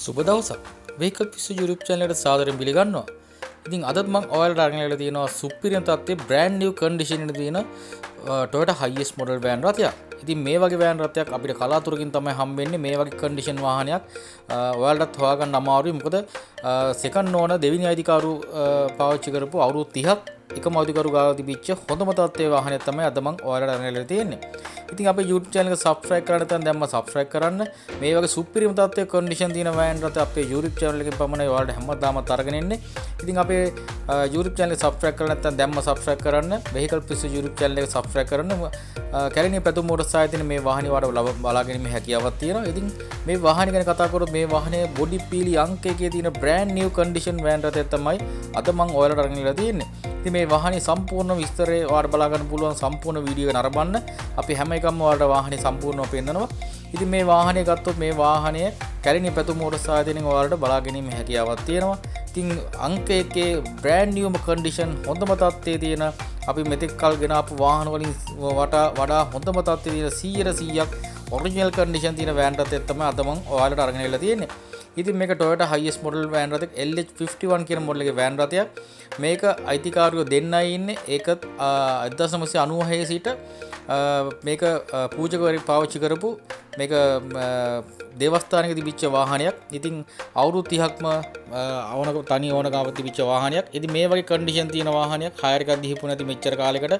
සුබ දවසක්. වෙහිකල් පිස්සු YouTube channel එකට සාදරයෙන් පිළිගන්නවා. ඉතින් අදත් මං ඔයාලට අරගෙන ඇවිල්ලා තියෙනවා සුපිරිම තත්ත්වයේ බ්‍රෑන්ඩ් නිව් කන්ඩිෂන් එකේ තියෙන Toyota Hiace model van රථයක්. ඉතින් මේ වගේ වෑන් රථයක් අපිට කලාතුරකින් තමයි හම්බෙන්නේ. මේ වගේ කන්ඩිෂන් වාහනයක් ඔයාලටත් හොයාගන්න අමාරුයි. මොකද සෙකන්ඩ් ඕනර් දෙවෙනි අයිතිකාරු පාවිච්චි කරපු අවුරුදු 30ක් එකම අයිතිකාරු ගාව තිබිච්ච හොඳම තත්ත්වයේ වාහනයක් තමයි අද මං ඔයාලට අරගෙන ඇවිල්ලා තියෙන්නේ. ඉතින් අපේ YouTube channel එක subscribe කරන්න නැත්නම් දැන්ම subscribe කරන්න. මේ වගේ සුපිරිම තත්ත්වයේ කන්ඩිෂන් තියෙන වෑන් රථ අපේ YouTube channel එකෙන් පමණයි ඔයාලට හැමදාමත් අරගෙන එන්නේ. ඉතින් අපේ YouTube channel එක subscribe කරලා නැත්නම් දැන්ම subscribe කරන්න. Vehicle Pissu YouTube channel එක subscribe කරන්න. කැලණිය පැතුම් මෝටර්ස් ආයතනයේ මේ වාහනේ ඔයාලට බලා ගැනීමේ හැකියාවක් තියෙනවා. ඉතින් මේ වාහනේ ගැන කතා කරොත් මේ වාහනේ බොඩි පීලි අංක එකේ තියෙන බ්‍රෑන්ඩ් නිව් කන්ඩිෂන් වෑන් රථයක් තමයි අද මං ඔයාලට අරගෙන ඉලා තියෙන්නේ. ඉතින් මේ වාහනේ සම්පූර්ණ විස්තරය ඔයාලට බලා ගන්න පුළුවන්. සම්පූර්ණ වීඩියෝ එක නරඹන්න. අපි හැම එකක්ම ඔයාලට වාහනේ සම්පූර්ණව පෙන්නනවා. ඉතින් මේ වාහනේ ගත්තොත් මේ වාහනය කැලණිය පැතුම් මෝටර්ස් ආයතනයෙන් ඔයාලට බලා ගැනීමේ හැකියාවක් තියෙනවා. ඉතින් අංක එකේ බ්‍රෑන්ඩ් නිව්ම කන්ඩිෂන් හොඳම තත්ත්වයේ තියෙන අපි මෙතෙක් කල් ගෙන ආපු වාහන වලින් වඩා හොඳම තත්ත්වයේ තියෙන 100%ක් ඔරිජිනල් කන්ඩිෂන් තියෙන වෑන් රථයක් තමයි අද මං ඔයාලට අරගෙන ඇවිල්ලා තියෙන්නේ. ඉතින් මේක Toyota Hiace model van රථයක්, LH51 කියන මොඩල් එකේ වෑන් රථයක්. මේක අයිතිකාරයෝ දෙන්නයි ඉන්නේ. ඒකත් 1996 සිට මේක පූජකවරයෙක් පාවිච්චි කරපු මේක දේවස්ථානයක තිබිච්ච වාහනයක්. ඉතින් අවුරුදු 30ක්ම අවනක තනි ඕනකාව තිබිච්ච වාහනයක්. ඉතින් මේ වගේ කන්ඩිෂන් තියෙන වාහනයක් හයර් එකක් දීපු නැති මෙච්චර කාලයකට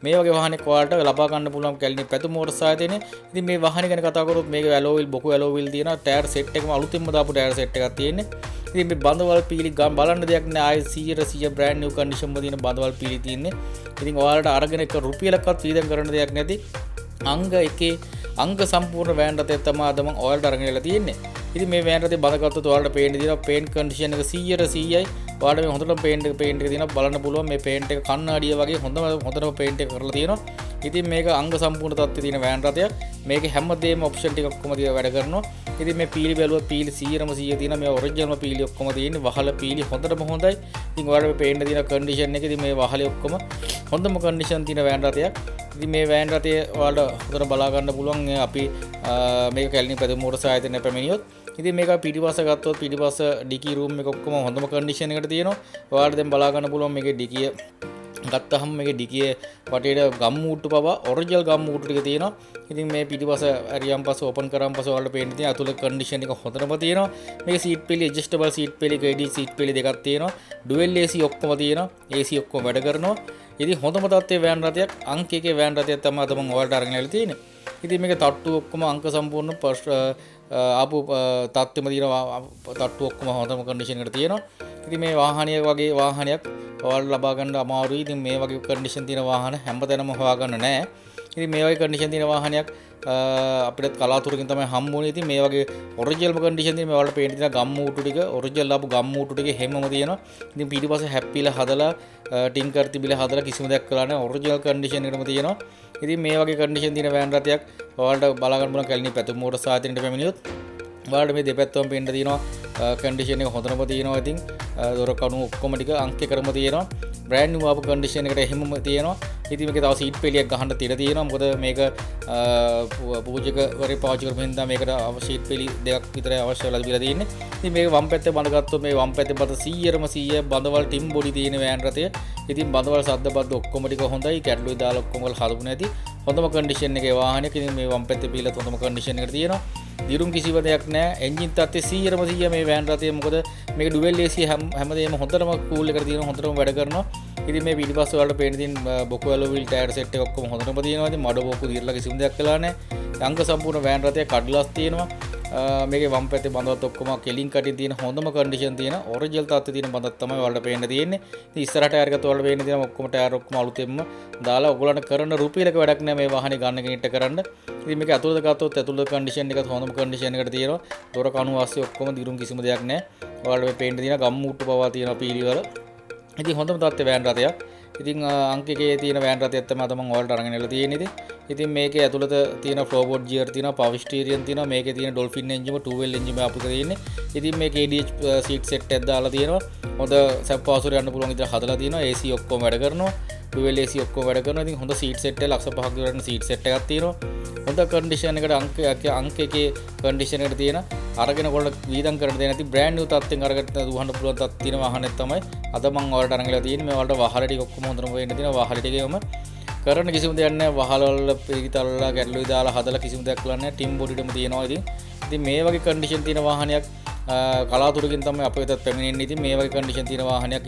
මේ වගේ වාහනයක් ඔයාලට ලබා ගන්න පුළුවන් කැලණි පැතුම් මෝටර්ස් ආයතනයේ. ඉතින් මේ වාහනේ ගැන කතා කරොත් මේක ඇලෝ වීල්, බොකු ඇලෝ වීල් තියෙනවා. ටයර් සෙට් එකම අලුතින්ම දාපු ටයර් සෙට් එකක් තියෙන්නේ. ඉතින් මේ බඳවල් පීලි ගම් බලන්න දෙයක් නෑ. ආයේ 100% බ්‍රෑන්ඩ් නිව් කන්ඩිෂන් ම තියෙන බඳවල් පීලි තියෙන්නේ. ඉතින් ඔයාලට අරගෙන එක රුපියලක්වත් වියදම් කරන්න දෙයක් නැති අංග එකේ අංග සම්පූර්ණ වෑන් රථයක් තමයි අද මං ඔයාලට අරගෙන ඉලා තියෙන්නේ. ඉතින් මේ වෑන් රථේ බඳගත්තොත් ඔයාලට පේන්න තියෙනවා පේන්ට් කන්ඩිෂන් එක 100%යි. ඔයාලට මේ හොඳටම පේන්ට් එක තියෙනවා බලන්න පුළුවන්. මේ පේන්ට් එක කණ්ණාඩිය වගේ හොඳටම පේන්ට් එක කරලා තියෙනවා. ඉතින් මේක අංග සම්පූර්ණ තත්ත්වයේ තියෙන වෑන් රථයක්. මේක හැමදේම ඔප්ෂන් ටික ඔක්කොම තියලා වැඩ කරනවා. ඉතින් මේ පීලි බැලුවොත් පීලි 100% තියෙනවා. මේ ඔරිජිනල්ම පීලි ඔක්කොම තියෙන්නේ. වහල පීලි හොඳටම හොඳයි. ඉතින් ඔයාලට මේ පේන්න තියෙන කන්ඩිෂන් එක ඉතින් මේ වහලේ ඔක්කොම හොඳම කන්ඩිෂන් තියෙන වෑන් රථයක්. ඉතින් මේ වෑන් රථය ඔයාලට හොඳට බලා ගන්න පුළුවන්. අපි මේක කැලණි පැතුම් මෝටර්ස් ආයතනය පැමිණියොත්. ඉතින් මේක පිටිපස්ස ගත්තොත් පිටිපස්ස ඩිකි රූම් එක ඔක්කොම හොඳම කන්ඩිෂන් එකට තියෙනවා. ඔයාලට දැන් බලා ගන්න පුළුවන් මේකේ ඩිකිය ගත්තහම මේකේ ඩිකිය වටේට ගම් මූට්ටු පවා ඔරිජිනල් ගම් මූට්ටු ටික තියෙනවා. ඉතින් මේ පිටිපස්ස ඇරියන් පස්ස ඕපන් කරාන් පස්සේ ඔයාලට පේන්න තියෙන ඇතුළේ කන්ඩිෂන් එක හොඳටම තියෙනවා. මේකේ සීට් පෙළි ඇඩ්ජස්ටබල් සීට් පෙළි, ක්‍රෙඩිට් සීට් පෙළි දෙකක් තියෙනවා. ඩුවල් AC ඔක්කොම තියෙනවා. AC ඔක්කොම වැඩ කරනවා. ඉතින් හොඳම තත්ත්වයේ වෑන් රථයක්, අංක එකේ වෑන් රථයක් තමයි අද මම ඔයාලට අරගෙන ඇවිල්ලා තියෙන්නේ. ඉතින් මේක තට්ටු ඔක්කොම අංක සම්පූර්ණ ආපු තත්ත්වෙම තියෙනවා. තට්ටු ඔක්කොම හොඳම කන්ඩිෂන් එකට තියෙනවා. ඉතින් මේ වාහනය වගේ වාහනයක් ඔයාලට ලබා ගන්න අමාරුයි. ඉතින් මේ වගේ කන්ඩිෂන් තියෙන වාහන හැමතැනම හොයාගන්න නෑ. ඉතින් මේ වගේ කන්ඩිෂන් තියෙන වාහනයක් අපිට කලාතුරකින් තමයි හම්බුනේ. ඉතින් මේ වගේ ඔරිජිනල්ම කන්ඩිෂන් තියෙන මේ ඔයාලට පේන්න තියෙන ගම් මූට්ටු ටික, ඔරිජිනල් ආපු ගම් මූට්ටු ටික හැමම තියෙනවා. ඉතින් පිටිපස්ස හැප්පිලා හදලා, ටින්කර් තිබිලා හදලා කිසිම දෙයක් කළා නෑ. ඔරිජිනල් කන්ඩිෂන් එකටම තියෙනවා. ඉතින් මේ වගේ කන්ඩිෂන් තියෙන වෑන් රථයක් ඔයාලට බලා ගන්න පුළුවන් කැලණි පැතුම් මෝටර්ස් ආයතනයට පැමිණියොත්. ඔයාලට මේ දෙපැත්තම පේන්න තියෙනවා කන්ඩිෂන් එක හොඳටම තියෙනවා. ඉතින් දොර කණු ඔක්කොම ටික අංක එකටම තියෙනවා. බ්‍රෑන්ඩ් නිව් ආපු කන්ඩිෂන් එකට එහෙමම තියෙනවා. ඉතින් මේකේ තව සීට් පෙළියක් ගහන්න තියලා තියෙනවා. මොකද මේක පූජකවරේ පාවිච්චි කරපු හින්දා මේකට සීට් පෙළි දෙකක් විතරයි අවශ්‍ය වෙලා තිබිලා තියෙන්නේ. ඉතින් මේක වම් පැත්තේ බඳ ගත්තොත් මේ වම් පැත්තේ බඳ 100% බඳවල් ටිම් බොඩි තියෙන වෑන් රථය. ඉතින් බඳවල් සද්ද බද්ද ඔක්කොම ටික හොඳයි. කැඩලුයි දාලා ඔක්කොම වල හදපු නැති හොඳම කන්ඩිෂන් එකේ වාහනයක්. ඉතින් මේ වම් පැත්තේ පීලත් හොඳම කන්ඩිෂන් එකට තියෙනවා. දිරුම් කිසිම දෙයක් නෑ. එන්ජින් තත්ත්වය 100% මේ වෑන් රථය. මොකද මේක ඩුවල් AC හැමදේම හොඳටම කූල් එකට තියෙනවා. හොඳටම වැඩ කරනවා. ඉතින් මේ පිටිපස්ස ඔයාලට පේන තියෙන බොකු ඇලෝ වීල් ටයර් සෙට් එක ඔක්කොම හොඳටම තියෙනවා. ඉතින් මඩ බොකු දිරලා කිසිම දෙයක් කළා නෑ. අංග සම්පූර්ණ වෑන් රථයක් කඩලාස් තියෙනවා. මේකේ වම් පැත්තේ බඳවත් ඔක්කොම කෙලින් කටින් තියෙන හොඳම කන්ඩිෂන් තියෙන ඔරිජිනල් තත්ත්වයේ තියෙන බඳක් තමයි ඔයාලට පේන්න තියෙන්නේ. ඉතින් ඉස්සරහ ටයර් එකත් ඔයාලට පේන්න තියෙනවා. ඔක්කොම ටයර් ඔක්කොම අලුතෙන්ම දාලා ඔයගොල්ලන්ට කරන රුපියලක වැඩක් නෑ මේ වාහනේ ගන්න කෙනෙක්ට කරන්න. ඉතින් මේක ඇතුළත ගත්තොත් ඇතුළත කන්ඩිෂන් එකත් හොඳම කන්ඩිෂන් එකට තියෙනවා. දොර කණු ASCII ඔක්කොම දිරුම් කිසිම දෙයක් නෑ. ඔයාලට මේ පේන්න තියෙන ගම් මූට්ටු පවා තියෙනවා පීලි වල. ඉතින් හොඳම තත්ත්වයේ වෑන් රථයක්. ඉතින් අංක එකේ තියෙන වෑන් රථයක් තමයි අද මම ඔයාලට අරගෙන ඇවිල්ලා තියෙන්නේ. ඉතින් මේකේ ඇතුළත තියෙන ෆ්ලෝබෝඩ් ගියර් තියෙනවා, පවර් ස්ටීරියන් තියෙනවා, මේකේ තියෙන ඩොල්ෆින් එන්ජින් එක, 2L engine එක අපිට තියෙන්නේ. ඉතින් මේකේ ADH seat set එකක් දාලා තියෙනවා. හොඳ සැප පහසුවට යන්න පුළුවන් විදිහට හදලා තියෙනවා. AC ඔක්කොම වැඩ කරනවා. ඩුවල් AC ඔක්කොම වැඩ කරනවා. ඉතින් හොඳ සීට් සෙට් එක ලක්ෂ පහක් විතර වටින සීට් සෙට් එකක් තියෙනවා. හොඳ හොඳ කන්ඩිෂන් එකට අංක අංක එකේ කන්ඩිෂන් එකට තියෙන අරගෙන කොල්ල වීදම් කරන්න දෙන නැති බ්‍රෑන්ඩ් නිව් තත්ත්වෙන් අරගෙන දුවන්න පුළුවන් තත් තියෙන වාහනයක් තමයි අද මං ඔයාලට අරන් ගලා තියෙන්නේ. මේ වලට වහල ටික ඔක්කොම හොඳටම වෙන්න තියෙනවා. වහල ටිකේම කරන්න කිසිම දෙයක් නැහැ. වහල වල පිළිතල්ලා ගැටලුයි දාලා හදලා කිසිම දෙයක් කරන්නේ නැහැ. ටිම් බොඩිටම තියෙනවා. ඉතින් මේ වගේ කන්ඩිෂන් තියෙන වාහනයක් කලාතුරකින් තමයි අපේ වෙතත් පැමිණෙන්නේ. ඉතින් මේ වගේ කන්ඩිෂන් තියෙන වාහනයක්.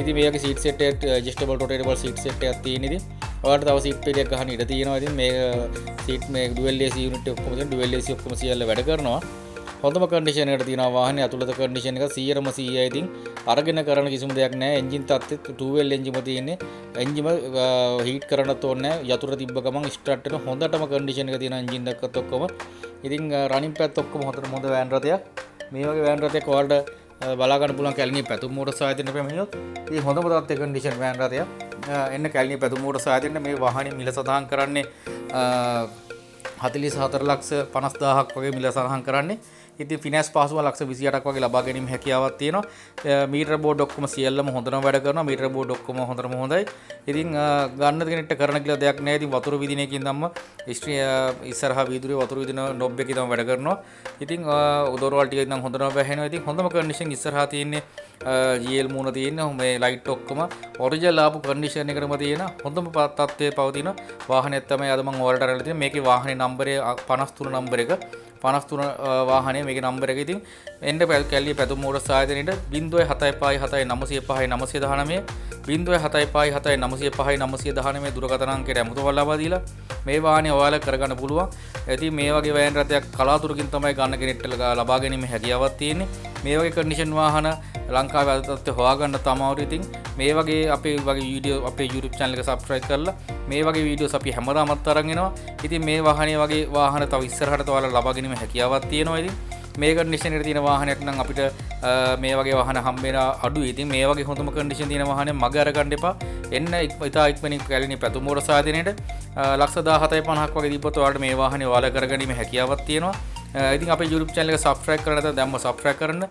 ඉතින් මේ වගේ සීට් සෙට් එකක්, ඇඩ්ජස්ටබල් රොටේටබල් සීට් සෙට් එකක් තියෙන. ඉතින් ඔයාලට තව සීට් පෙළියක් ගහන්න ඉඩ තියෙනවා. ඉතින් මේ සීට් මේ ඩුවල් AC unit එක ඔක්කොම තියෙන ඩුවල් AC ඔක්කොම සියල්ල වැඩ කරනවා. හොඳම කන්ඩිෂන් එකට තියෙනවා වාහනේ. ඇතුළත කන්ඩිෂන් එක 100ම 100යි. ඉතින් අරගෙන කරන කිසිම දෙයක් නැහැ. එන්ජින් තත්ත්වෙත් 2L එන්ජිම තියෙන්නේ. එන්ජිම හීට් කරන්නත් ඕනේ නැහැ. යතුර තිබ්බ ගමන් ස්ටාර්ට් වෙන හොඳටම කන්ඩිෂන් එක තියෙන එන්ජින් එකත් ඔක්කොම. ඉතින් රනින් පැත්ත ඔක්කොම හොඳටම හොඳ වෑන් රථයක්. මේ වගේ වෑන් රථයක් ඔයාලට බලා ගන්න පුළුවන් කැලණිය පැතුම් මෝටර්ස් ආයතනයට පැමිණියොත්. ඉතින් හොඳම තත්ත්වයේ කන්ඩිෂන් වෑන් රථයක්. එන්න කැලණිය පැතුම් මෝටර්ස් ආයතනයට. මේ වාහනේ මිල සඳහන් කරන්නේ 44,50,000ක් වගේ මිල සඳහන් කරන්නේ. ඉතින් ෆිනෑන්ස් පහසුව ලක්ෂ 28ක් වගේ ලබා ගැනීම හැකියාවක් තියෙනවා. මීටර් බෝඩ් ඔක්කොම සියල්ලම හොඳටම වැඩ කරනවා. මීටර් බෝඩ් ඔක්කොම හොඳටම හොඳයි. ඉතින් ගන්න කෙනෙක්ට කරන කියලා දෙයක් නෑ. ඉතින් වතුර විදින එකකින් ධම්ම ඉස්සරහා වීදුරුවේ වතුර විදින නොබ් එකේ තමයි වැඩ කරනවා. ඉතින් දොරවල් ටික ඉතින් හොඳටම වැහෙනවා. ඉතින් හොඳම කන්ඩිෂන් ඉස්සරහා තියෙන්නේ GL මූණ තියෙන්නේ මේ ලයිට් ඔක්කොම ඔරිජිනල් ආපු කන්ඩිෂන් එකටම තියෙන හොඳම තත්ත්වයේ පවතින වාහනයක් තමයි අද මම ඔයාලට අරගෙන තියෙන්නේ. මේකේ වාහනේ නම්බරය 53 නම්බර එක, 53 වාහනේ මේකේ නම්බර එක. ඉතින් එන්න කැලණිය පැතුම් මෝටර්ස් ආයතනයේට 075 7 905 919, 075 7 905 919 දුරකථන අංකයට ඇමතුමක් ලබා දීලා මේ වාහනේ ඔයාලා කරගන්න පුළුවන්. ඉතින් මේ වගේ වෑන් රථයක් කලාතුරකින් තමයි ගන්න කෙනෙක්ට ලබා ගැනීම හැකියාවක් තියෙන්නේ. මේ වගේ කන්ඩිෂන් වාහන ලංකාවේ අද තත්ත්වය හොයාගන්න අමාරුයි. ඉතින් මේ වගේ අපේ වගේ වීඩියෝ අපේ YouTube channel එක subscribe කරලා මේ වගේ වීඩියෝස් අපි හැමදාමත් අරන් එනවා. ඉතින් මේ වාහනේ වගේ වාහන තව ඉස්සරහට ඔයාලා ලබා ගැනීම හැකියාවක් තියෙනවා. ඉතින් මේ කන්ඩිෂන් එකට තියෙන වාහනයක් නම් අපිට මේ වගේ වාහන හම්බ වෙන අඩුයි. ඉතින් මේ වගේ හොඳම කන්ඩිෂන් තියෙන වාහනයක් මග අරගන්න එපා. එන්න ඉතා ඉක්මනින් කැලණි පැතුම් මෝටර්ස් ආයතනයේට. ලක්ෂ 17.50ක් වගේ දීපොත් ඔයාලට මේ වාහනේ ඔයාලා කරගැනීමේ හැකියාවක් තියෙනවා. ඉතින් අපේ YouTube channel එක subscribe කරලා නැත්නම් දැන්ම subscribe කරන්න.